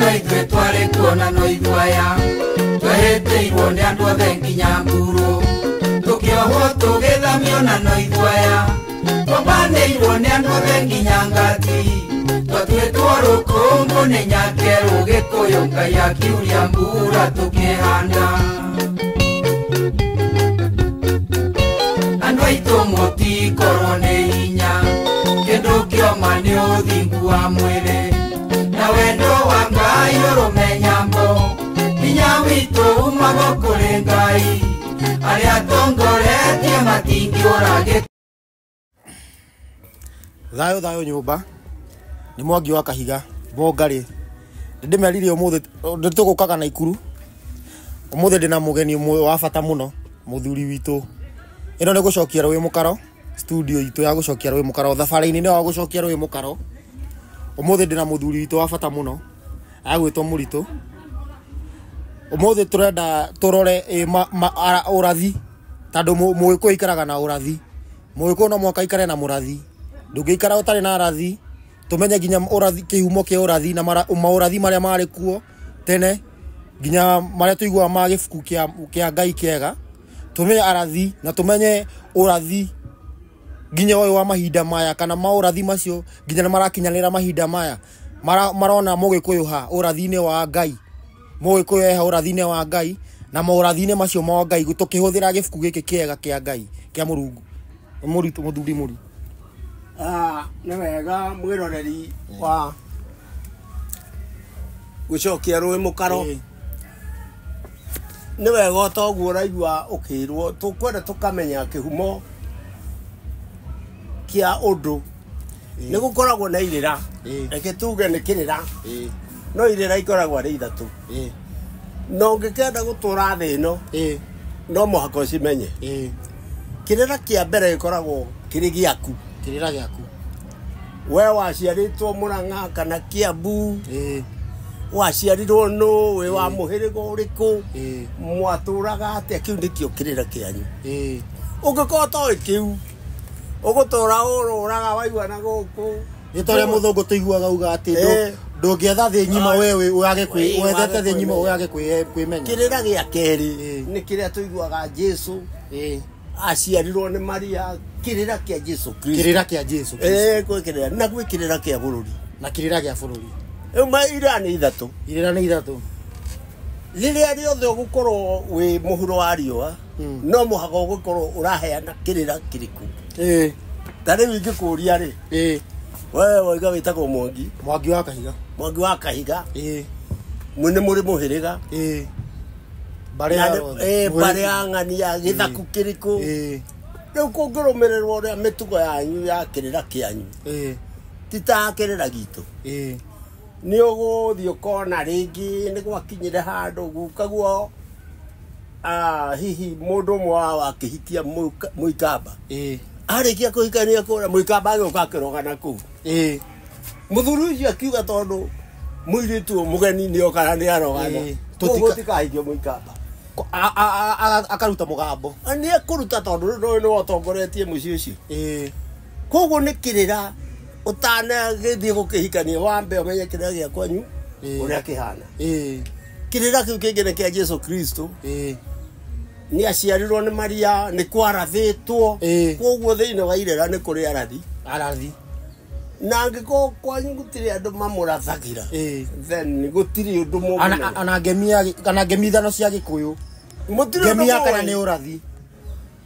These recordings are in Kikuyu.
No ithuĩ twarĩ kuona no ithuaya twehĩtĩirwo nĩ andũ othe nginya mburu tũkĩohwo tũgĩthamio na no ithuaya twambanĩirwo nĩ andũ othe nginya ngati twatuĩtwo rũkũngũ nĩ nyakerũ Gĩkũyũ Ngai akiuria mbura tũkĩhanda andũ aitũ mũtikorwo nĩ hinya kĩndũ kĩoma nĩ ũthingu wa mwĩrĩ na wendo wa Ngai ũrũme nyambo hinya witũ umaga kũrĩ Ngai arĩa atongoretie matingĩũra. Thayo thayo nyũmba nĩ Mwangi wa Kahiga Bongarĩ ndĩmerire ũmũthĩ tũgũkaga Naikuru ũmũthĩ ndĩna mũgeni ũmwe wa bata mũno mũthuri witũ ĩno nĩ gũcokia rũĩ mũkaro studio itũ ya gũcokia rũĩ mũkaro thabarĩ-inĩ wa gũcokia rũĩ mũkaro ũmũthĩ ndĩna mũthuri witũ wa bata mũno agwĩtwo Mũritũ ũmũthĩ tũrenda tũrore ũrathi tondũ Mũgĩkũyũ aikaraga na ũrathi Mũgĩkũyũ no mũhaka aikare na mũrathi ndũngĩikara ũtarĩ na arathi tumenye nginya ũrathi kĩhumo kĩa ũrathi na maũrathi marĩa marĩ kuo tene nginya marĩa tũiguaga ma gĩbuku kĩa Ngai kĩega tumenye arathi na tumenye ũrathi nginya ũyũ wa mahinda maya kana maũrathi macio nginya nĩ marakinyanĩra mahinda maya marona Mũgĩkũyũ ha ũrathi-inĩ wa Ngai Mũgĩkũyũ eha ũrathi-inĩ wa Ngai na maũrathi-inĩ macio ma Ngai tũkĩhũthĩra gĩbuku gĩkĩ kĩega kĩa Ngai kĩa Mũrungu Mũritũ mũthuri Mũri. Nĩ wega mwĩroreri wa gũcokia rũĩ mũkaro nĩ wega toguo ũraigua ũkĩrwo tũkwenda tũkamenya kĩhumo kĩa ũndũ nĩ gũkoragwo na irĩra reke tuge nĩ kĩrĩra no irĩra ikoragwo arĩ ithatũ na ũngĩkenda gũtũra thĩ ĩno no mũhaka ũcimenye. Kĩrĩra kĩa mbere gĩkoragwo kĩrĩ gĩaku kĩrĩra gĩaku we waciarĩtwo Mũrang'a kana Kiambu waciarirwo nũ wĩ wa mũhĩrĩga ũrĩkũ mwatũraga atĩa kĩu nĩkĩo kĩrĩra kĩanyu ũngĩkorwo toĩ kĩu ũgũtũra ũrũraga waigua na gũkũ nĩ ta ũrĩa mũthũngũ tũiguaga uga atĩ ndũngĩetha thĩ ng'ima we wage wethete thĩ ng'ima wage kwĩmenya. Kĩrĩra gĩa kerĩ nĩ kĩrĩa tũiguaga Jesũ aciarirwo nĩ Maria kĩrĩra kĩa Jesũ Kristo kĩrĩra kĩa Jesũ kwĩ kĩrĩra na gwĩ kĩrĩra kĩa bũrũri na kĩrĩra kĩa bũrũri rĩu irĩra nĩ ithatũ irĩra nĩ ithatũ rĩrĩa rĩothe ũgũkorwo wĩ mũhuro wa riũa no mũhaka ũgũkorwo ũraheana kĩrĩra kĩrĩkũ ta rĩu ingĩkũria rĩ we waiga wĩtagwo Mwangi Mwangi wa Kahiga Mwangi wa Kahiga nĩ mũrĩ mũhĩrĩga mbarĩ ya ng'ania gĩthaku kĩrĩkũ rĩu kũngĩrũmĩrĩrwo ũrĩa mĩtugo yanyu ya kĩrĩra kĩanyu ti ta kĩrĩra gitũ nĩ ũgũthiĩ ũkona rĩngĩ nĩ gwakinyire handũ gukaguo hihi mũndũ ũmwe wao akĩhikia Mũikamba arĩkia kũhikania kũrĩa Mũikamba agĩũka akĩrogana kũu mũthuri ũcio akiuga tondũ mũirĩtu ũyũ mũgeni nĩoka na nĩ arogana gũtikahikio Mũikamba akaruta mũgambo nĩ ekũruta tondũ rĩu nĩwe ũtongoretie mũciĩ ũcio koguo nĩ kĩrĩra ũtanagĩthiĩ gũkĩhikania wambe ũmenye kĩrĩra gĩa kwanyu ũrĩa kĩhana. Kĩrĩra kĩu kĩngĩ nĩ kĩa Jesũ Kristo nĩ aciarirwo nĩ Maria nĩ kwarathĩtwo koguo thĩinĩ wa irĩra nĩ kũrĩ arathi na angĩkorwo kwanyu gũtirĩ andũ mamũrathagĩra then gũtirĩ ũndũ mũngĩmenya ona ngemi ithano cia Gĩkũyũ ngemi ya kana nĩ ũrathi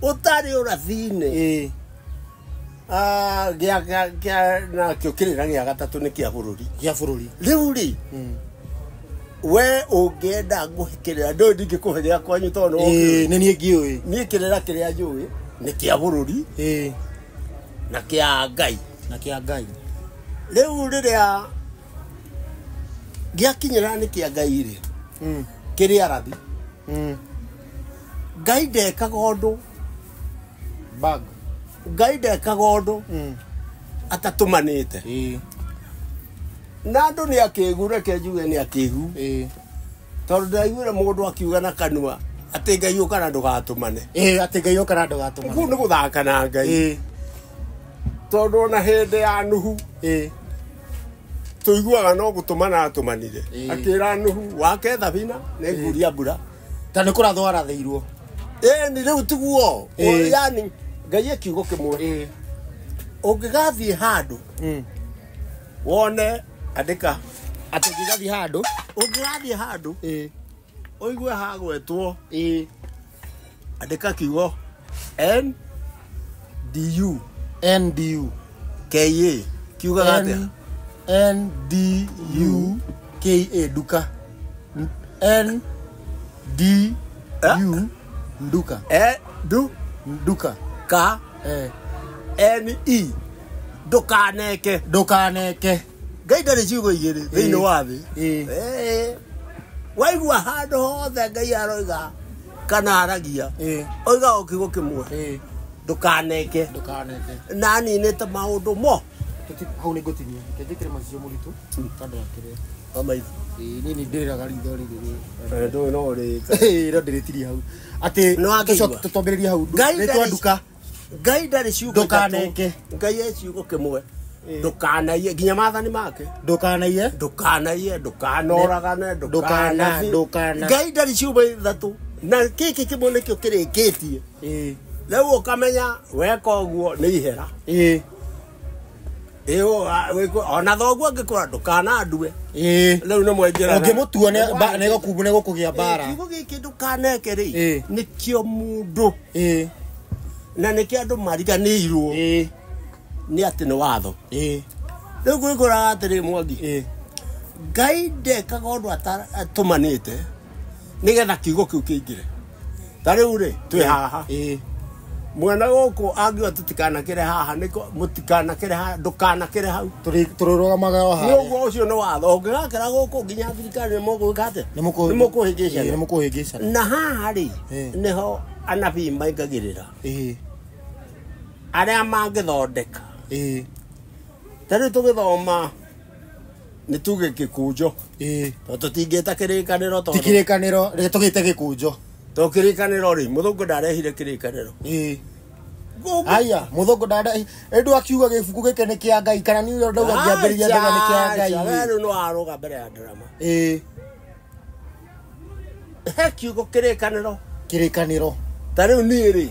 ũtarĩ ũrathi-inĩ nakĩo kĩrĩra gĩa gatatũ nĩ kĩa bũrũri kĩa bũrũri rĩu rĩ we ũngĩenda ngũhe kĩrĩra ndũĩ ndingĩkũhe gĩa kwanyu tondũ nĩ niĩ ngĩũĩ niĩ kĩrĩra kĩrĩa njũĩ nĩ kĩa bũrũri na kĩa Ngai na kĩa Ngai rĩu rĩrĩa gĩakinyĩra nĩ kĩa Ngai rĩ kĩrĩ arathi Ngai ndekaga ũndũ bag Ngai ndekaga ũndũ atatũmanĩte na andũ nĩ akĩgu reke njuge nĩ akĩgu tondũ ndaiguire mũndũ akiuga na kanua atĩ Ngai ũka na ndũgatũmane atĩ Ngai ũka na ndũgatũmane kũu nĩ gũthaka na Ngai tondũ ona hĩndĩ ya Nuhu Tũiguaga no gũtũmana atũmanire. Akĩra Nuhu wake thabina nĩ nguria mbura. Ta nĩ kũrathwo arathĩirwo. Ĩni rĩu tiguo. Yani Ngai e kiugo kĩmwe. Ũngĩgathiĩ handũ wone andĩka atĩ ũngĩgathiĩ handũ ũngĩgathiĩ handũ ũigue hagwetwo andĩka kiugo N D U N D U K A kiugaga atĩa? N D U K A nduka. N D U nduka. E du nduka K N E ndukaneke ndukaneke. Ngai ndarĩ ciugo igĩrĩ thĩinĩ wa thĩ. Waigua handũ hothe Ngai aroiga kana aragia oiga o kiugo kĩmwe ndukaneke ndukaneke. Na ninĩte maũndũ mo hau nĩ ngũtinia njĩkĩre macicio mũritũ tondũ ya kĩrĩa wa maitho. Niĩ nĩ ndĩrĩraga ritho rĩrĩ ndũĩ no ũrĩka. No ndĩrĩtirie hau atĩ tũtwambĩrĩrie hau rĩtwa nduka. Ngai ndarĩ ciugo ndukaneke. Ngai e ciugo kĩmwe ndukanaiye nginya maathani make ndukanaiye ndukanaiye ndukanoragane ndukana. Ngai ndarĩ ciugo ithatũ na gĩkĩ kĩmwe nĩkĩo kĩrĩkĩtie. Rĩu ũkamenya weka ũguo nĩ ihera. Ona thoguo angĩkũra ndũkanandue. Rĩu nĩ mwaingĩrana. Ũngĩmũtua nĩ gũkũgĩa mbara. Kiugo gĩkĩ ndũkaneke rĩ nĩkĩo mũndũ na nĩkĩo andũ mariganĩirwo nĩ atĩ nĩ watho. Rĩu gwĩkũraga atĩrĩ Mwangi, Ngai ndekaga ũndũ atũmanĩte nĩgetha kiugo kĩu kĩingĩre. Ta rĩu rĩ twĩ haha mwena gũkũ angiuga tũtikanakĩre haha nĩko mũtikanakĩre haha ndũkanakĩre hau tũrũgamaga o haha. Nĩ ũguo ũcio nĩ watho. Ũngĩgakĩra gũkũ nginya thirikari nĩ mũgwĩka atĩa? Nĩ mũkũhĩngĩcana. Nĩ mũkũhĩngĩcana. Na haha rĩ nĩho anabii maingagĩrĩra arĩa mangĩthondeka. Ta rĩu tũgĩthoma nĩ tuge gĩkũnjo tondũ tũtingĩta kĩrĩkanĩro tondũ ti kĩrĩkanĩro reke tũgĩte gĩkũnjo. To kĩrĩkanĩro rĩ mũthũngũ ndarehire kĩrĩkanĩro. Aya mũthũngũ ndarehire ĩndũ akiuga gĩbuku gĩkĩ nĩ kĩa Ngai kana nĩ ndauga ngĩambĩrĩria ndauga nĩ kĩa Ngai. Rĩu no arũga mbere ya drama. He kiugo kĩrĩkanĩro. Kĩrĩkanĩro. Ta rĩu niĩ rĩ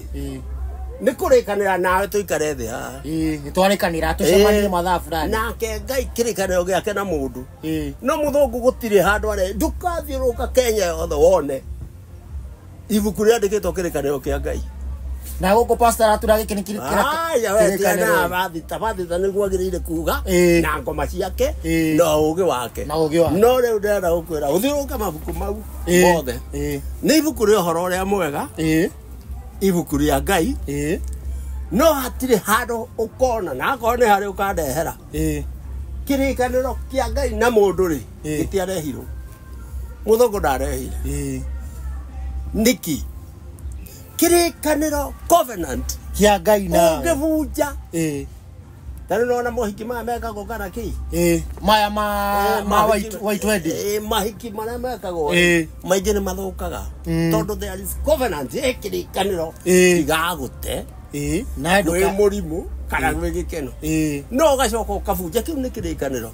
nĩ kũrĩkanĩra nawe tũikare thĩ haha. Nĩ twarĩkanĩra tũcemanie mathaa fulani. Nake Ngai kĩrĩkanĩro gĩake na mũndũ. No mũthũngũ gũtirĩ handũ are ndũkathiũrũrũka Kenya yothe wone ibuku rĩandĩkĩtwo kĩrĩkanĩro kĩa Ngai. Na gũkũ pastor atura gĩkĩ nĩ kĩrĩkanĩro. Bathita nĩguo agĩrĩire kuga na ngoma ciake na ũũgĩ wake. No rĩu ndĩrenda gũkwĩra ũthiũrũrũke mabuku mau mothe. Nĩ ibuku rĩa ũhoro ũrĩa mwega, ibuku rĩa Ngai, no hatirĩ handũ ũkona na akorwo nĩ harĩ ũkandehera kĩrĩkanĩro kĩa Ngai na mũndũ rĩ gĩtiarehirwo. Mũthũngũ ndarehire. Nĩkĩ? Kĩrĩkanĩro covenant kĩa Ngai na ũngĩbunja. Ta rĩu nĩwona mohiki maya mekagwo kana kĩ? Maya ma white wedding. Mahiki marĩa mekagwo maingĩ nĩ mathũkaga tondũ there is covenant kĩrĩkanĩro gĩgagũte na wĩ mũrimũ kana wĩ gĩkeno no ũgacoka ũkabunja kĩu nĩ kĩrĩkanĩro.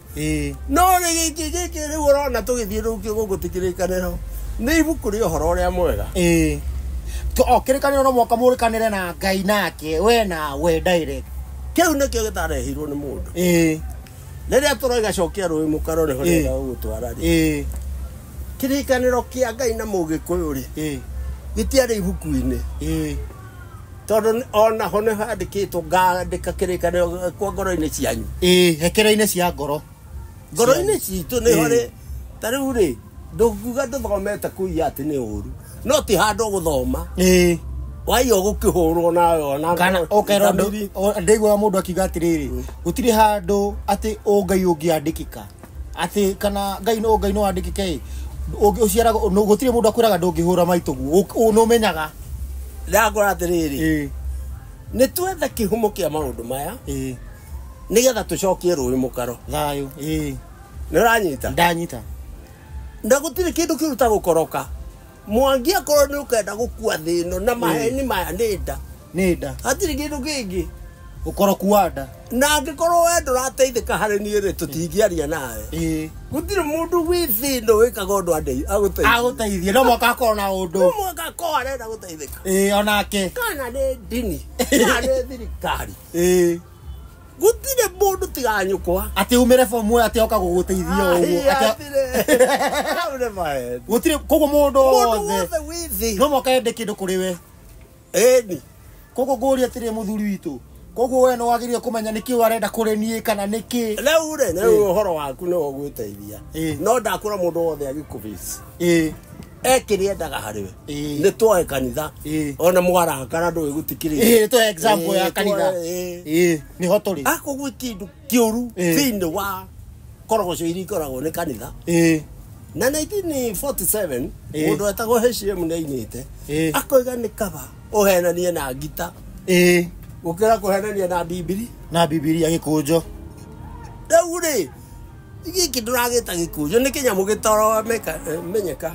No gĩkĩ gĩkĩ rĩu ũrona tũgĩthiĩ rĩu gũkũ ti kĩrĩkanĩro nĩ ibuku rĩa ũhoro ũrĩa mwega. O kĩrĩkanĩro no mũhaka mũrĩkanĩre na Ngai nake we na we direct. Kĩu nĩkĩo gĩtarehirwo nĩ mũndũ. Rĩrĩa tũroiga cokia rũĩ mũkaro nĩho ndĩrenda gũgũtwara rĩ. Kĩrĩkanĩro kĩa Ngai na mũgĩkũyũ rĩ gĩtiarĩ ibuku-inĩ. Tondũ ona ho nĩ handĩkĩtwo ngandĩka kĩrĩkanĩro kwa ngoro-inĩ cianyu. Hekere-inĩ cia ngoro. Ngoro-inĩ citũ nĩho rĩ ta rĩu rĩ ndũngiuga ndũthomete kũiya atĩ nĩ ũru no ti handũ ũgũthoma. Waiyo gũkĩhũrwo nawe ona kana ũkerwo ndĩiguaga mũndũ akiuga atĩrĩrĩ gũtirĩ handũ atĩ Ngai ũngĩandĩkĩka atĩ kana Ngai no Ngai no andĩkĩke ũciaragwo gũtirĩ mũndũ akwĩraga ndũngĩhũra maitũguo nĩũmenyaga. Ndakora atĩrĩrĩ nĩ twethe kĩhumo kĩa maũndũ maya nĩgetha tũcokie rũĩ mũkaro thayũ. Nĩ ũranyita? Ndanyita. Na gũtirĩ kĩndũ kĩũru ta gũkoroka. Mwangi akorwo nĩ ũkenda gũkua thĩ ĩno na maheni maya nĩ nda. Nĩ nda. Hatirĩ kĩndũ kĩngĩ. Ũkoroku wa nda. Na angĩkorwo we ndũrateithĩka harĩ niĩ rĩ tũtingĩaria nawe. Gũtirĩ mũndũ wĩ thĩ ĩno wĩkaga ũndũ agũteithie. Agũteithie no mwaka akorwo na ũndũ. No mwaka akorwo arenda gũteithĩka. Onake. Kana nĩ ndini, kana nĩ thirikari. Gũtirĩ mũndũ tiga nyũkwa. Atĩ umĩre bomu atĩ oka gũgũteithia ũguo. Gũtirĩ koguo mũndũ wothe wĩ thĩ. No mwaka ende kĩndũ kũrĩ we. Ĩni. Koguo ngũria atĩrĩ mũthuri witũ. Koguo we no wagĩrĩire kũmenya nĩkĩ arenda kũrĩ niĩ kana nĩkĩ. Rĩu rĩ rĩu ũhoro waku nĩ ũgwĩteithia. No ndakũra mũndũ wothe agĩkũbĩci. Ekĩrĩa endaga harĩ we. Nĩ twoe kanitha. Ona mwarakara ndũĩ gũtikĩrĩria. Nĩ twoe example ya kanitha. Nĩho tũrĩ. Akorwo gwĩ kĩndũ kĩũru thĩinĩ wa korogoco iria ikoragwo nĩ kanitha. Na 1947 mũndũ wetagwo HM nĩainĩte. Akoiga nĩ kaba ũhenanie na ngita. Gũkĩra kũhenania na Bibiri. Na Bibiri ya gĩkũnjo. Rĩu rĩ gĩkĩ ndũragĩta gĩkũnjo nĩ kĩnyamũ gĩtaramenyeka.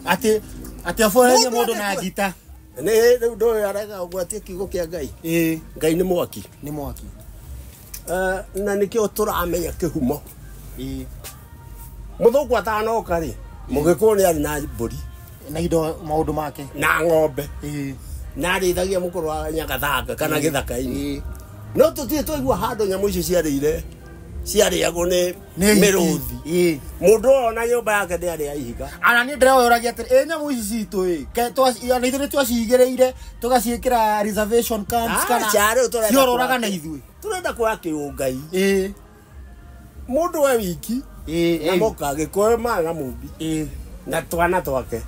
Atĩ ũboherie mũndũ na ngita. Nĩ rĩu ndũĩ arega ũgwatie kiugo kĩa Ngai. Ngai nĩ mwaki. Nĩ mwaki. Na nĩkĩo tũramenya kĩhumo. Mũthũngũ atanoka rĩ mũgĩkũyũ nĩ arĩ na mbũri. Na indo maũndũ make. Na ng'ombe. Na arĩithagia mũkũrũ wa Nyagathanga kana gĩthaka-inĩ. No tũtirĩ twaigua handũ nyamũ icio ciarĩire ciarĩagwo nĩ mĩrũthi. Mũndũ ũyũ ona nyũmba yake ndĩarĩ ihiga. Ana niĩ ndĩreyoragia atĩrĩ, nyamũ ici citũ ĩ, ona ithuĩ nĩ twacigĩrĩire tũgaciĩkĩra reservation camps kana ciorũraga na ithuĩ. Tũrenda kuoya kĩũngai. Mũndũ we wiki na moka Gĩkũyũ marĩ na mũmbi na twana twake.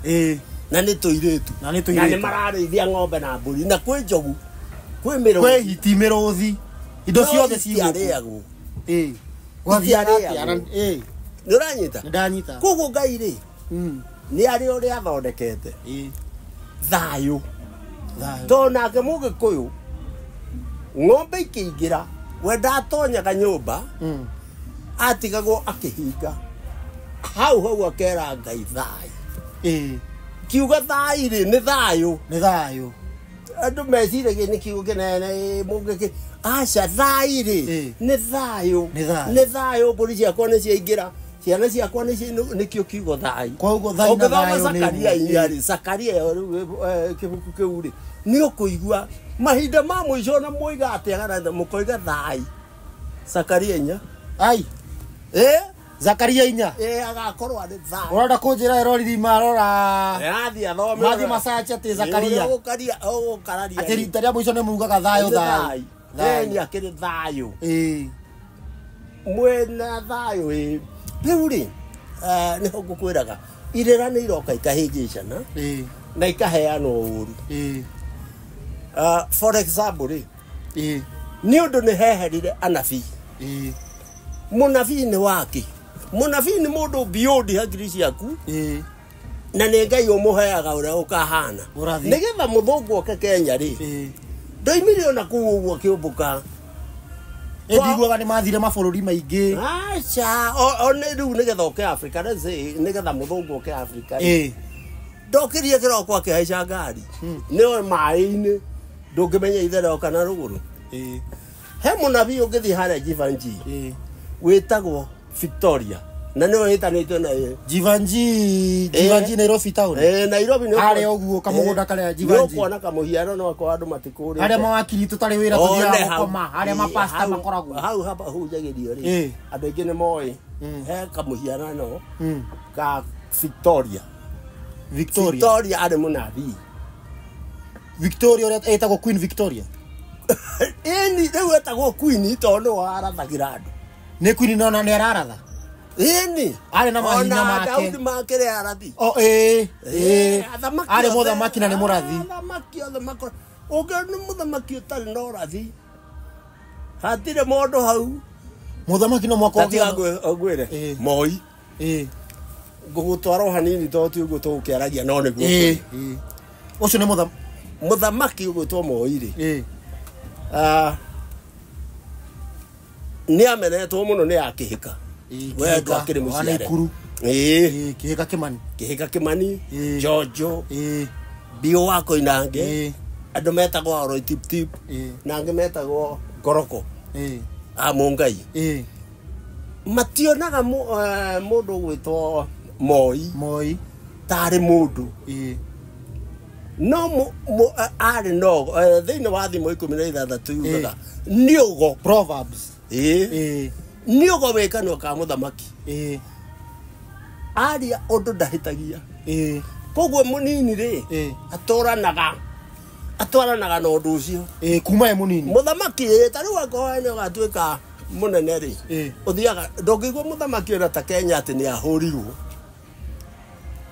Na nĩ tũirĩtu. Na nĩ tũirĩtu. Na nĩ mararĩithia ng'ombe na mbũri na kwĩ njogu, kwĩ mĩrũthi. Kwĩ hiti mĩrũthi. Indo ciothe citiarĩagwo. Gwathiaga. Nĩ ũranyita? Nĩ ndanyita. Koguo Ngai rĩ nĩ arĩ ũrĩa athondekete. Thayũ. Tondũ nake mũgĩkũyũ ng'ombe ikĩingĩra we ndatonyaga nyũmba atigagwo akĩhinga. Hau hau akera Ngai thayũ. Kiuga thayũ rĩ nĩ thayũ. Nĩ thayũ. Andũ meciragia nĩ kiugo kĩnene mũngĩkĩ. Aca thayũ rĩ nĩ thayũ. Nĩ thayũ mbũri ciakwa nĩ ciaingĩra. Ciana ciakwa nĩkĩo kiugo thayũ. Koguo thayũ na thayũ nĩ Zakaria inya rĩ Zakaria rĩu kĩbuku kĩu rĩ nĩ ũkũigua mahinda ma mũico na mũiga atĩa kana mũkoiga thayũ. Zakaria inya. Ai. Zakaria inya. Agakorwo arĩ thayũ. Ũrenda kũnjĩra eroriri marora. Athiĩ athome. Mathiĩ macache atĩ Zakaria. Ũgũkararia. Atĩ rita rĩa mũico nĩ mugaga thayũ thayũ. Nĩ akĩrĩ thayũ. Mwĩna thayũ. Rĩu rĩ nĩho ngũkwĩraga irĩra nĩ iroka ikahĩngĩcana na ikaheanwo ũru. For example rĩ nĩ ũndũ nĩ heherire anabii. Mũnabii nĩ wake. Mũnabii nĩ mũndũ beyond hakiri ciaku. Na nĩ Ngai ũmũheaga ũrĩa ũkahana. Nĩgetha mũthũngũ oke Kenya rĩ ndoimire ona kũu ũguo akĩũmbũka. Ndiguaga nĩ mathire mabũrũri maingĩ. Aca rĩu nĩgetha oke Africa, let's say nĩgetha mũthũngũ oke Africa. Ndokĩrie kĩroko akĩhaica ngari. Nĩoĩ maĩ-inĩ ndũngĩmenya itherero kana rũgũrũ. He mũnabii ũngĩthiĩ harĩa Jivanjee wĩtagwo Victoria. Na nĩwe wĩtanĩtio na Jivanjee, Jivanjee Nairobi town. Nairobi nĩ harĩa ũguo kamũgũnda karĩa Jivanjee. Nĩ ũkuona kamũhiano no akorwo andũ matikũrĩte. Harĩa mawakiri tũtarĩ wĩra tũthiaga gũkoma, harĩa mapasta makoragwo. Hau hapa hunjagĩrio rĩ. Andũ aingĩ nĩ moĩ. He kamũhianano ka Victoria. Victoria. Victoria arĩ mũnabii. Victoria ũrĩa etagwo Queen Victoria. Ĩni rĩu etagwo Queen tondũ nĩwe arathagĩra andũ. Nĩ Queen no na nĩ araratha. Ĩni arĩ na mahinya make. Daudi makĩrĩ arathi. Arĩ mũthamaki na nĩ mũrathi. Athamaki othe makora. Ũngĩ nĩ mũthamaki ũtarĩ na ũrathi. Hatirĩ mũndũ hau. Mũthamaki no mwaka ũngĩ. Ngwĩre. Moi. Ngũgũtwara o hanini tondũ ti ũguo tũgũkĩaragia no nĩguo. Ũcio nĩ mũthamaki ũgwĩtwo Moi rĩ. Nĩ amenetwo mũno nĩ akĩhĩka. We ndwakĩrĩ mũciare. Kĩhĩka Kĩmani. Kĩhĩka Kĩmani, Jojo, Biũ wa Koinange, andũ metagwo Oroitiptip, na angĩ metagwo Ngoroko. A Mũngai. Mationaga mũndũ ũgwĩtwo Moi. Moi. Tarĩ mũndũ. No arĩ no thĩinĩ wa thimo 16 yugaga nĩ ũgo. Proverbs. Nĩ ũgo wĩ kanua ka mũthamaki. Aria ũndũ ndahĩtagia. Koguo mũnini rĩ atwaranaga na ũndũ ũcio. Kuma e mũnini. Mũthamaki ta rĩu angĩkorwo nĩ ũgatuĩka mũnene rĩ, ũthiaga ndũngĩigua mũthamaki ona ta Kenya atĩ nĩ ahũrirwo.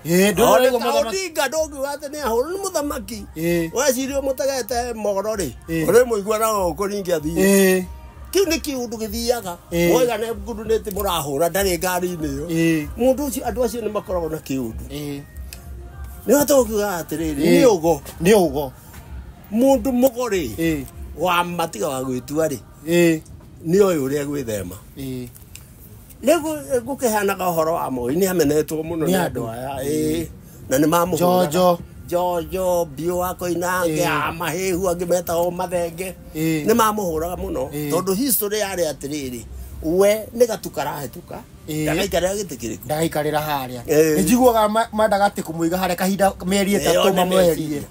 Odinga ndũngiuga atĩ nĩ ahũrirwo nĩ mũthamaki. Weciria mũtegete mohoro rĩ, ũrĩmũigua na ũkũringia thiĩ. Kĩu nĩ kĩũndũ gĩthiaga. Mwoiga nĩ ngurunĩti mũrahũra ndarĩ ngari-inĩ ĩyo. Mũndũ ũcio andũ acio nĩ makoragwo na kĩũndũ. Nĩ wahota gũkiuga atĩrĩrĩ, nĩ ũgo. Nĩ ũgo. Mũndũ mũgo rĩ, wa matiga wa gwĩtua rĩ, nĩ oĩ ũrĩa gwĩthema. Rĩu ngũkĩheanaga ũhoro wa Moi nĩ amenetwo mũno nĩ andũ aya. Na nĩ mamũhũraga. Jojo. Jojo, Biũ wa Koinange, Mahĩhu angĩ metagwo Mathenge. Nĩ mamũhũraga mũno tondũ history yarĩ atĩrĩrĩ, we nĩ gatu karahĩtũka. Ndagaikarĩra gĩtĩ kĩrĩkũ? Ndagaikarĩra harĩa. Nĩ njiguaga mendaga atĩ kũmũiga harĩa kahinda mĩeri 3 mamweherie.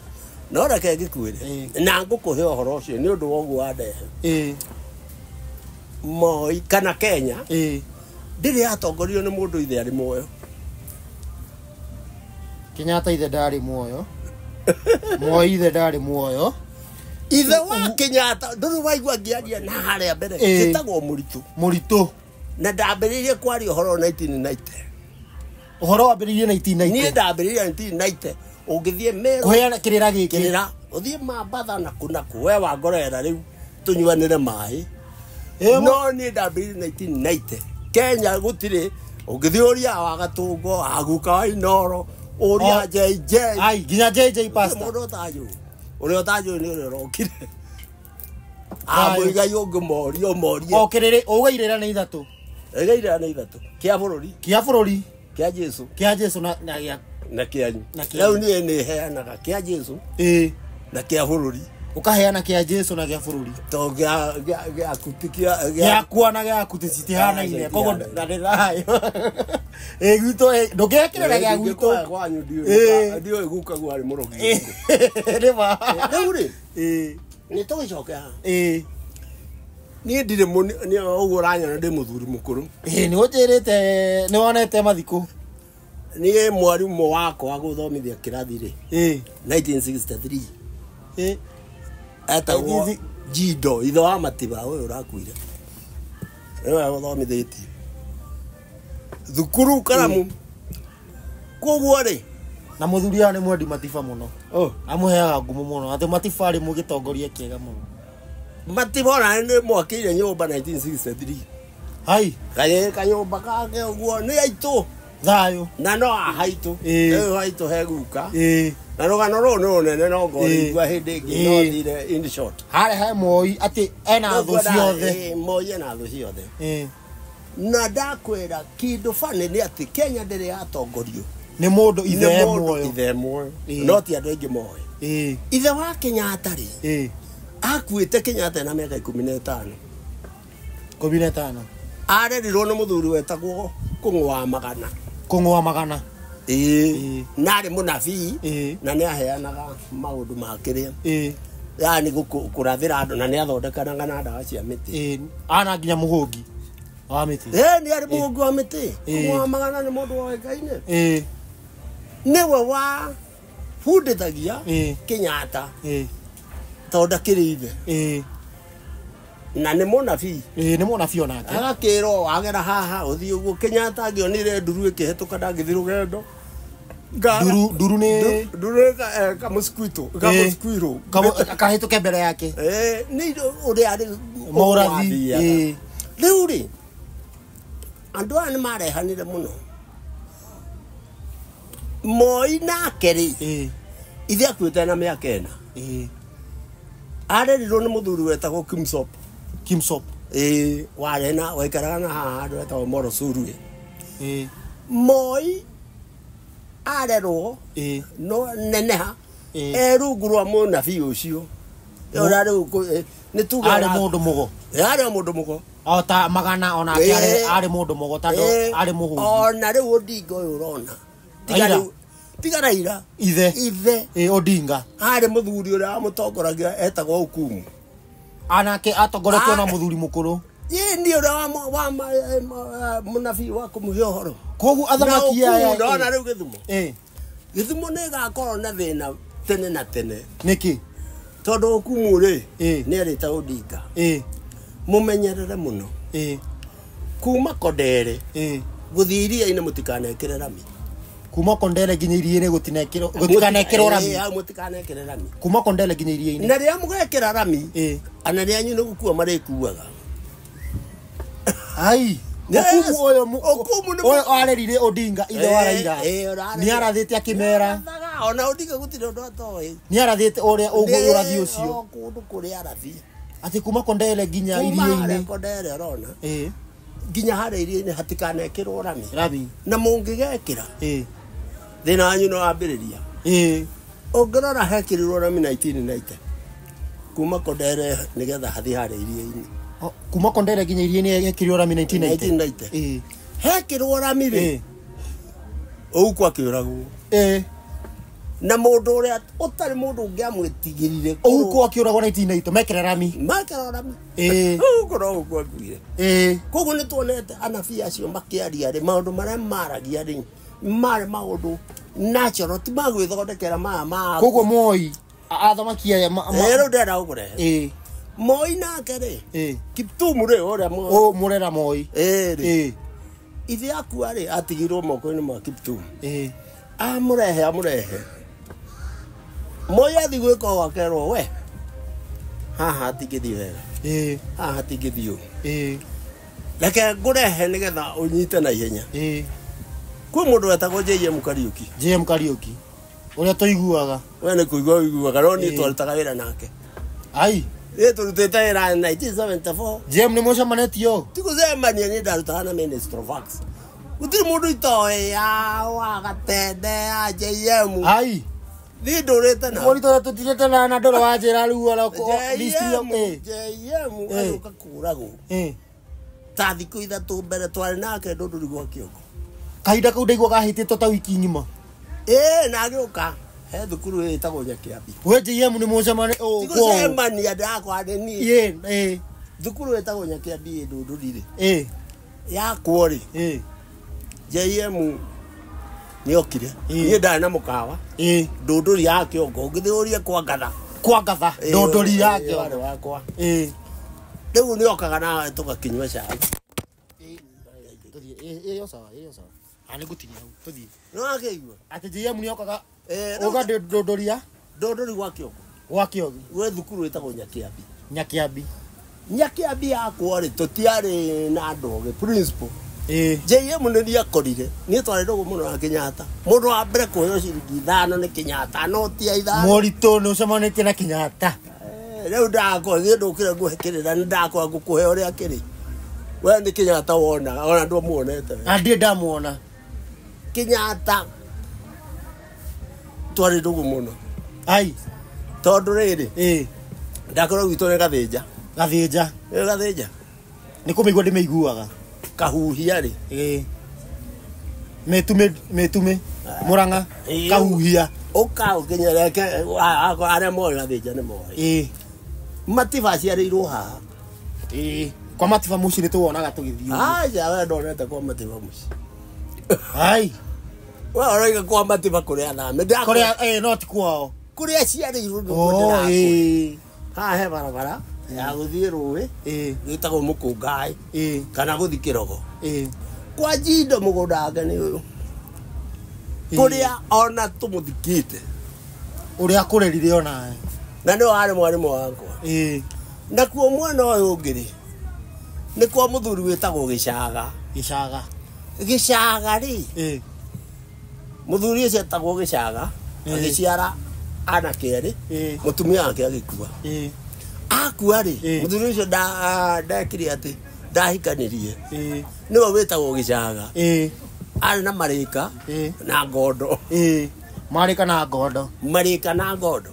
No reke ngĩkwĩre na ngũkũhe ũhoro ũcio nĩ ũndũ wa ũguo wandehe. Moi kana Kenya ndĩrĩ yatongorio nĩ mũndũ ithe arĩ muoyo. Kenyatta ithe ndarĩ muoyo. Moi ithe ndarĩ muoyo. Ithe wa Kenyatta ndũrĩ waigua ngĩaria na harĩa mbere gĩtagwo Mũritũ. Mũritũ. Na ndambĩrĩirie kwaria ũhoro 1990. Ũhoro wambĩrĩirie 1990. Niĩ ndambĩrĩirie 1990. Ũngĩthiĩ Meru kũheana kĩrĩra gĩkĩ. Kĩrĩra ũthiĩ Mambatha na kũ na kũ we wangorera rĩu tũnyuanĩre maĩ. No niĩ ndambĩrĩirie 1990. Kenya gũtirĩ ũngĩthiĩ ũria wa Gatũngo aguka wa Inoro ũria JJ. Ai nginya JJ pastor. Mũndũ ũtanjũĩ. Ũrĩa ũtanjũĩ nĩ ũrĩa ũrokire. Amũigai ũngĩmoria ũmorie. O kĩrĩrĩ ũgairĩra nĩ 3. Ĩgairĩra nĩ 3. Kĩa bũrũri. Kĩa bũrũri. Kĩa Jesũ. Kĩa Jesũ na gĩa na kĩanyu. Rĩu niĩ nĩ heanaga kĩa Jesũ. Na kĩa bũrũri. Ũkaheana kĩa Jesũ na gĩa bũrũri. To gĩaku ti kĩa gĩakwa na gĩaku citihanaine koguo ndarĩ thayũ. Gwitũ ndũngĩekĩrĩra gĩa gwitũ. Kwanyu ndiũĩ gukaguo arĩ mũrogi. Nĩ ma. Rĩu rĩ nĩ tũgĩcoke haha. Niĩ ndirĩ ũguo ũranyona ndĩ mũthuri mũkũrũ. Nĩ ũnjĩrĩte nĩ wonete mathikũ. Niĩ mwarimũ wakwa gũthomithia kĩrathi rĩ 1963 etagwo Jindo ithe wa Matiba ũyũ ũrakuire. Nĩwe gũthomithĩtie thukuru Karamu. Koguo rĩ na mũthuri aya nĩ mwendi Matiba mũno. Amũheaga ngumo mũno atĩ Matiba arĩ mũgĩtongoria kĩega mũno. Matiba ona nĩ mwakĩire nyũmba 1963. Hai kanyũmba kake ũguo nĩ aitũ. Thayũ. Na no ahaitũ. Rĩu haitũ he guka. Na rũgano rũu nĩ rũnene no ngorigua hĩndĩ ĩngĩ no thire in short. Harĩa he Moi atĩ ena thũ ciothe. Moi ena thũ ciothe. Na ndakwĩra kĩndũ funny nĩ atĩ Kenya ndĩrĩ yatongorio nĩ mũndũ ithe muoyo. Ithe muoyo. No ti andũ aingĩ moĩ. Ithe wa Kenyatta rĩ akuĩte Kenyatta na mĩaka 15. 15. Arerirwo nĩ mũthuri wetagwo Kũng'ũ wa Magana. Kũng'ũ wa Magana. Na arĩ mũnabii na nĩ aheanaga maũndũ ma kĩrĩa. Yani kũrathĩra andũ na nĩ athondekanaga na ndawa cia mĩtĩ. Ana nginya mũhũngi wa mĩtĩ. Nĩ arĩ mũhũngi wa mĩtĩ. Kũng'ũ wa Magana nĩ mũndũ woĩkaine. Nĩwe wa bundithagia Kenyatta tondũ ndakĩrĩ ithe. Na nĩ mũnabii. Nĩ mũnabii onake. Agakĩrwo wagera haha ũthiĩ ũguo. Kenyatta angĩonire nduru ĩkĩhetũka ndangĩthiĩ rũgendo. Nduru nĩ nduru nĩ kamũsquito. Kamũsquiro. Kahĩtũke mbere yake. Nĩ ũrĩa arĩ morathi. Rĩu rĩ andũ aya nĩ marehanire mũno. Moi nake rĩ ithe akuĩte na mĩaka 4. Arerirwo nĩ mũthuri wetagwo Kimsop. Kimsop. Warĩ na waikaraga na haha handũ hetagwo Morosurue. Moi arerwo no neneha e rungu rwa mũnabii ũcio. Ũrĩa rĩu Nĩ tuge arĩ mũndũ mũgo. Arĩ mũndũ mũgo. O ta magana onake arĩ mũndũ mũgo tondũ arĩ mũhũngi. Ona rĩu Odinga ũyũ ũrona. Tiga Raila. Ithe. Odinga. Arĩ mũthuri ũrĩa wamũtongoragia etagwo Okumu. Anake atongoretio na mũthuri mũkũrũ. Ĩĩ nĩ ũrĩa wa mũnabii wa kũmũhe ũhoro. Koguo athamaki aya ndona rĩu Gĩthumo. Gĩthumo nĩ ĩgakorwo na thĩna tene na tene. Nĩkĩ? Tondũ Okumu rĩ nĩ arĩta Odinga. Mũmenyerere mũno. Kuma Kondere gũthiĩ iria-inĩ mũtikanekĩre rami. Kuma Kondere nginya iria-inĩ gũtikanekĩrwo rami. Mũtikanekĩre rami. Kuma Kondere nginya iria-inĩ. Na rĩrĩa mũgekĩra rami, anene anyu nĩ gũkua marĩkuaga. Ai, Okumu ũyũ arerire Odinga ithe wa Raila. Nĩ arathĩte akĩmera. Ona Odinga gũtirĩ ũndũ atoĩ. Nĩ arathĩte ũrĩa ũguo ũrathi ũcio. Kũndũ kũrĩa arathi. Atĩ kuma Kondere nginya iria-inĩ. Kuma Kondere ũrona. Nginya harĩa iria-inĩ hatikanekĩrwo rami. Rami. Na mũngĩgekĩra. Thĩna wanyu no wambĩrĩria. Ũngĩrora hekĩrirwo rami 1990. Kuma Kondere nĩgetha hathiĩ harĩa iria-inĩ. Kuma Kondere nginya iria-inĩ hekĩrirwo rami 1990. Hekĩrwo rami rĩ. Ouko akĩũragwo. Na mũndũ ũrĩa ũtarĩ mũndũ ũngĩamwĩtigĩrire. Ouko akĩũragwo 1990 mekĩra rami. Mekĩra rami. Ouko no Ouko akuire. Koguo nĩ tuonete anabii acio makĩaria rĩ maũndũ marĩa maragia rĩ marĩ maũndũ natural ti magwĩthondekera maya ma. Koguo Moi athamaki aya rĩu ndĩrenda gũkũrehe. Moi nake rĩ Kiptum rĩ ũrĩa Mũrera Moi. Rĩ ithe akua rĩ atigirwo moko-inĩ ma Kiptum. Amũrehe Moi athi gwĩka ũũ akerwo we haha hatingĩthiĩ wega. Haha hatingĩthiĩ ũũ. Reke ngũrehe nĩgetha ũnyite na ihenya. Kwĩ mũndũ wetagwo JM Kariuki. JM Kariuki ũrĩa tũiguaga. We nĩ kũigua ũiguaga no niĩ twarutaga wĩra nake. Ai. Ĩ tũrutĩte wĩra 1974. JM nĩ mũcemanĩtio? Ti gũcemania niĩ ndarutaga na Minister of Works. Gũtirĩ mũndũ itoĩ ya wa Gatende ya JM. Ai. Niĩ ndũrĩte na. Mũritũ tũtirĩte na ndũrũ wa njĩra rĩu ora JM agĩũka kũũragwo. Ta thikũ ithatũ mbere twarĩ nake Ndũndũri gwa Kĩongo. Kahinda kau ndaigua gahĩtĩtwo ta wiki ng'ima. Na agĩũka he thukuru ĩtagwo Nyakĩambi. We JM nĩ mũcemani Ti gũcemania ndakwa nĩ niĩ. Thukuru ĩtagwo Nyakĩambi ĩ Ndũndũri rĩ. Yakwo rĩ. JM nĩokire. Niĩ ndarĩ na mũkawa. Ndũndũri ya Kĩongo ũngĩthiĩ ũrie kwa Ngatha. Kwa Ngatha Ndũndũri ya Kĩongo wakwa. Rĩu nĩokaga na tũgakĩnyua cai. Tũthiĩ ĩyo sawa ĩyo sawa. Nĩ ngũtinia hau tũthiĩ. No akĩigua. Atĩ JM nĩokaga ũga Ndũndũri ya Ndũndũri gwa Kĩongo. Gwa Kĩongo. Gwĩ thukuru ĩtagwo Nyakĩambi. Nyakĩambi. Nyakĩambi yakwo rĩ tũtiarĩ na andũ ogĩ principal. JM nĩ niakorire. Niĩ twarĩ ndũgũ mũno na Kenyatta. Mũndũ wa mbere kũheo ciringi 5 nĩ Kenyatta no ti ya 5. Mũritũ nĩ ũcemanĩtie na Kenyatta. Rĩu ndakwa niĩ ndũkire ngũhe kĩrĩra nĩ ndakwa ngũkũhe ũrĩa kĩrĩ. We nĩ Kenyatta wona ona ndũmuonete. Na ndirĩ ndamuona. Kenyatta twarĩ ndũgũ mũno. Ai. Tondũ rĩrĩ. Ndakorwo gwitũ nĩ Gathĩnja. Gathĩnja. Nĩ Gathĩnja. Nĩ kũmĩigua ndĩmĩiguaga. Kahuhia rĩ. Mĩtumĩ Mũrang'a Kahuhia. Ũka ũkinyereke arĩa moĩ Gathĩnja nĩ moĩ. Matiba aciarĩirwo haha. Kwa Matiba mũciĩ nĩ tũwonaga tũgĩthiĩ. Aca we ndonete kwa Matiba mũciĩ. Ai. We ũroiga kwa Matiba kũrĩa thame. Kũrĩa no ti kwao. Kũrĩa aciarĩirwo nĩkuo ndĩrakũhe. Haha he barabara ya gũthiĩ rũĩ ĩtagwo Mũkũngai kana gũthiĩ Kĩrogo. Kwa Njindo mũgũnda wake nĩ ũyũ. Kũrĩa ona tũmũthikĩte. Ũrĩa akũrerire onawe. Na nĩwe warĩ mwarimũ wakwa. Nakuo mwena ũyũ ũngĩ rĩ nĩ kwa mũthuri wĩtagwo Gĩcaga. Gĩcaga. Gĩcaga rĩ. Mũthuri ũcio etagwo Gĩcaga agĩciara anake erĩ mũtumia wake agĩkua. Akua rĩ mũthuri ũcio ndekire atĩ ndahikanirie. Nĩwe wĩtagwo Gĩcaga. Arĩ na marĩka na ngondo. Marĩka na ngondo. Marĩka na ngondo.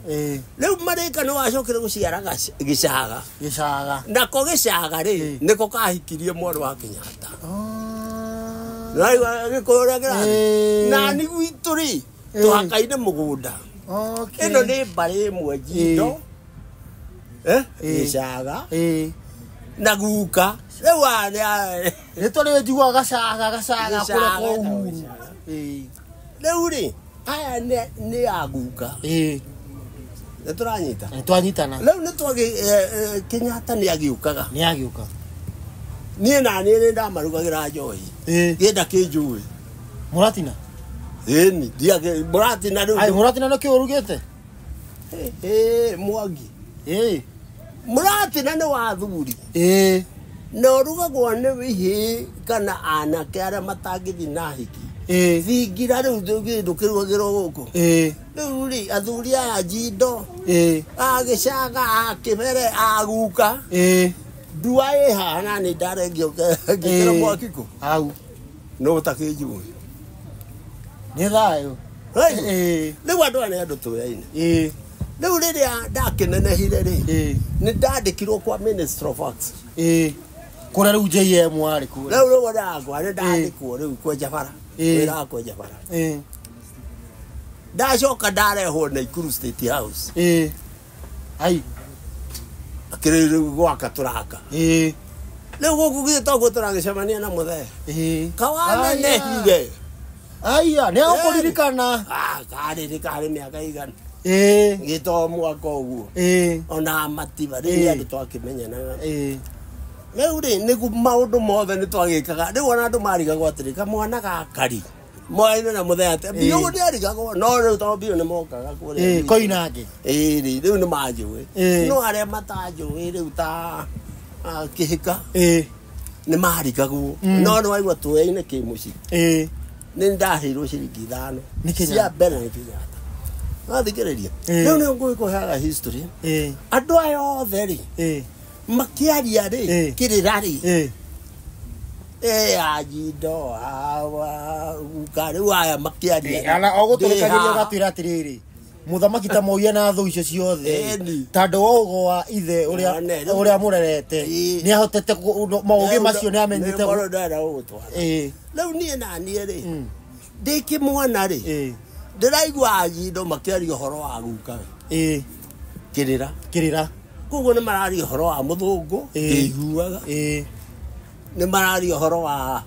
Rĩu marĩka nĩ wacokire gũciara gĩcaga. Gĩcaga. Nako gĩcaga rĩ nĩko kahikirie mwarĩ wa Kenyatta. Nĩwaigua gĩkũyũ ũrĩa kĩrathiĩ? Na nĩ gwitũ rĩ tũhakaine mũgũnda. Ĩno nĩ mbarĩ ĩmwe Njindo. Gĩcaga. Na guka. Rĩu aya nĩ tũrĩ njiguaga gacaga gacaga kũrĩa kwa Uhuru. Rĩu rĩ aya nĩ a guka. Nĩ tũranyita? Nĩ twanyitana. Rĩu nĩ twagĩ Kenyatta nĩ agĩũkaga. Nĩ agĩũka. Niĩ na niĩ nĩ ndamarugagĩra njohi. Gĩenda kĩnjũĩ. Mũratina? Ĩni, mũratina rĩu. Ai, mũratina nĩkĩo ũrugĩte? Mwangi. Mũratina nĩ wa athuri. Na ũrugagwo nĩ ihĩĩ kana anake arĩa matangĩthiĩ na hiki. Thingira rĩu ndũkĩrugagĩrwo gũkũ. Rĩu rĩ athuri aya Njindo, a Gĩcaga, a Kĩbere, a guka. Ndua ĩ haha na nĩ ndarengio ngĩkĩra mwaki kũ? Hau. No ũtakĩnjũĩ. Nĩ thayũ. Rĩu andũ aya nĩ andũ tũyaine. Rĩu rĩrĩa ndakĩnenehire rĩ, nĩ ndandĩkirwo kwa Minister of Works. Kũrĩa rĩu JM warĩ kũrĩa. Rĩu rĩu ndakwa nĩ ndandĩkwo rĩu kwenja bara. Wĩra wa kwenja bara. Ndacoka ndarehwo Nakuru State House. Ai. Akĩrĩ rĩu gwaka tũraka. Rĩu gũkũ githĩ toguo tũragĩcemania na mũthee. Kawanenehire. Aya, nĩ agũkũririkana. Karĩ karĩ mĩaka igana. Gĩto mwaka ũguo. Ona matiba rĩu nĩ andũ twakĩmenyanaga. Rĩu rĩ nĩguo maũndũ mothe nĩ twagĩkaga. Rĩu ona andũ marigagwo atĩrĩ kamwana gakari. Mwaine na mũthee atĩ Biũ nĩ arigagwo no rĩu tondũ Biũ nĩ mokaga kũrĩa. Koinange. Rĩ rĩu nĩ manjũĩ. No arĩa matanjũĩ rĩu ta Kĩhĩka. Nĩ marigagwo. No nĩ waigua tũyaine kĩmũciĩ. Nĩ ndaheirwo ciringi 5. Cia mbere nĩ Kenyatta. Wathikĩrĩria. Rĩu nĩ ngũkũheaga history. Andũ aya othe rĩ makĩaria rĩ kĩrĩra rĩ Njindo guka rĩu aya makĩaria. Ona ogũtũrĩkagĩria ũgatwĩra atĩrĩrĩ mũthamaki ta Moi na thũ icio ciothe tondũ wa ũgo wa ithe ũrĩa mũrerete nĩ ahotete maũgĩ macio nĩ amenyete. Rĩu niĩ na niĩ rĩ ndĩ kĩmwana rĩ ndĩraigua Njindo makĩaria ũhoro wa guka. Kĩrĩra. Kĩrĩra. Koguo nĩ mararia ũhoro wa mũthũngũ ngĩiguaga. Nĩ mararia ũhoro wa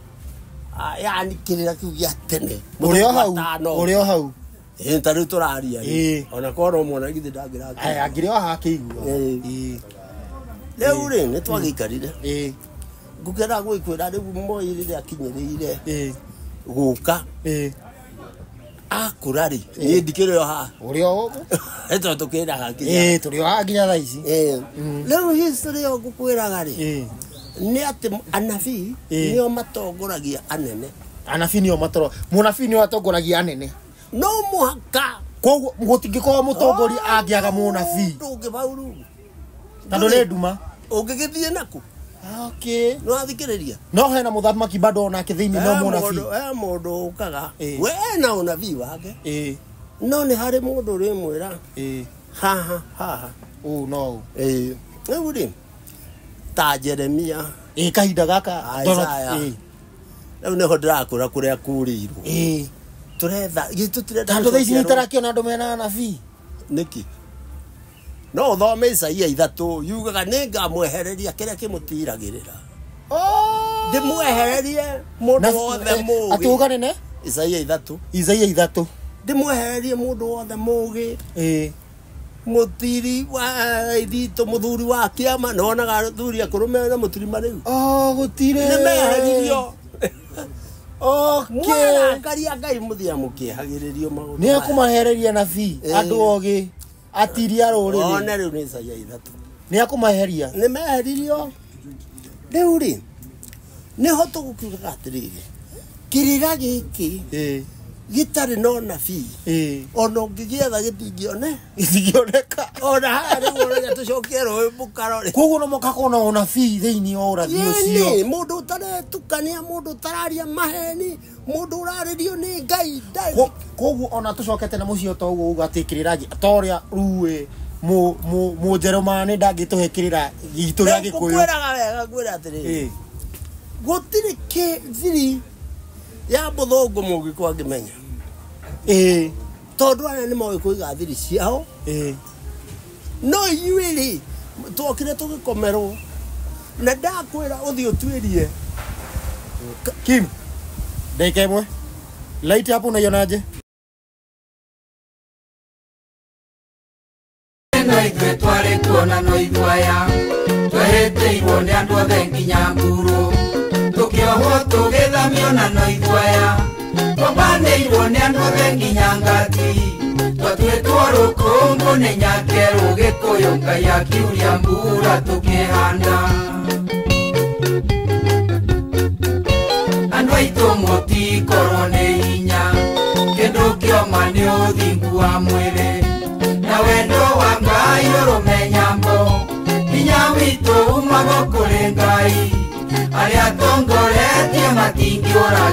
yani kĩrĩra kĩu gĩa tene. Ũrĩ o hau. Ũrĩ o hau. Ta rĩu tũraria rĩ. Ona korwo mwana githĩ ndangĩra. Angĩrĩ o haha akĩigua. Rĩu rĩ nĩ twagĩikarire. Ngũkĩra gwĩkwĩra rĩu Moi rĩrĩa akinyĩrĩire gũka. Akũra rĩ niĩ ndikĩrĩ o haha. Ũrĩ o gũkũ? Tondũ tũkĩraga nginya. Tũrĩ o haha nginya thaa ici. Rĩu history ĩyo ngũkwĩraga rĩ nĩ atĩ anabii nĩo matongoragia anene. Anabii nĩo matongoragia. Mũnabii nĩo atongoragia anene. No mũhaka. Koguo gũtingĩkorwo mũtongoria angĩaga mũnabii. Ndũngĩbauru. Tondũ nĩ nduma. Ũngĩgĩthiĩ nakũ? Okay. Nĩ wathikĩrĩria? No hena mũthamaki bado onake thĩinĩ no mũnabii. He mũndũ ũkaga. We ena ũnabii wake. No nĩ harĩ mũndũ ũrĩmwĩra. Haha haha. Ũũ no ũũ. Rĩu rĩ ta Jeremia. Kahinda gaka. Isaiah. Rĩu nĩho ndĩrakũra kũrĩa kũrĩirwo. Tũretha gĩtũ tũtirenda. Tondũ thaa ici nĩ tarakĩona andũ mena anabii. Nĩkĩ? No ũthome Isaia 3 yugaga nĩ ngamwehereria kĩrĩa kĩmũtiragĩrĩra. Ndĩmwehererie mũndũ wothe mũũgĩ. Atĩ uga nene? Isaia 3. Isaia 3. Ndĩmwehererie mũndũ wothe mũũgĩ. Mũtiri wa ithitũ mũthuri wa kĩama nĩwonaga athuri akũrũ mena mũtirima rĩu. Gũtirĩ. Nĩ meheririo. Okay. Mwarakaria Ngai mũthia mũkĩehagĩrĩrio maũndũ. Nĩ ekũmahereria nabii andũ ogĩ atiria rũrĩrĩ. One rĩu nĩ Isaia 3. Nĩ ekũmaheria. Nĩ meheririo. Rĩu rĩ nĩho tũgũkiugaga atĩrĩrĩ kĩrĩra gĩkĩ Gĩtarĩ na ũnabii ona ũngĩgĩetha gĩtingĩone gĩtingĩoneka ona haha nĩguo ũrenda tũcokie rũĩ mũkaro rĩ koguo no mũhaka korwo na ũnabii thĩinĩ wa ũrathi ũcio Ĩni, mũndũ ũtaretukania mũndũ ũtararia maheni mũndũ ũrarĩrio nĩ Ngai koguo ona tũcokete na mũciĩ ta ũguo uga atĩ kĩrĩra ta ũrĩa ruĩ mũnjerũmani ndangĩtũhe kĩrĩra gitũ gĩa Gĩkũyũ ngwĩraga wega ngwĩra atĩrĩrĩ gũtirĩ thiri ya mũthũngũ mũgĩkũ angĩmenya tondũ arĩa nĩ moĩ kũiga thiri ciao no inyuĩ rĩ twokire tũgĩkomerwo na ndakwĩra ũthiĩ ũtuĩrie Kim dakika ĩmwe light hapo unaionaje no ithuĩ twarĩ kuona no ithuaya twehĩtĩirwo nĩ andũ othe nginya mburu tũkĩohwo tũgĩthamio na no ithuaya twambanĩirwo nĩ andũ othe nginya ngati twatuĩtwo rũkũngũ nĩ nyakerũ Gĩkũyũ Ngai akiuria mbura tũkĩhanda andũ aitũ mũtikorwo nĩ hinya kĩndũ kĩoma nĩ ũthingu wa mwĩrĩ na wendo wa Ngai ũrũme nyambo hinya witũ umaga kũrĩ Ngai arĩa atongoretie matingĩũra.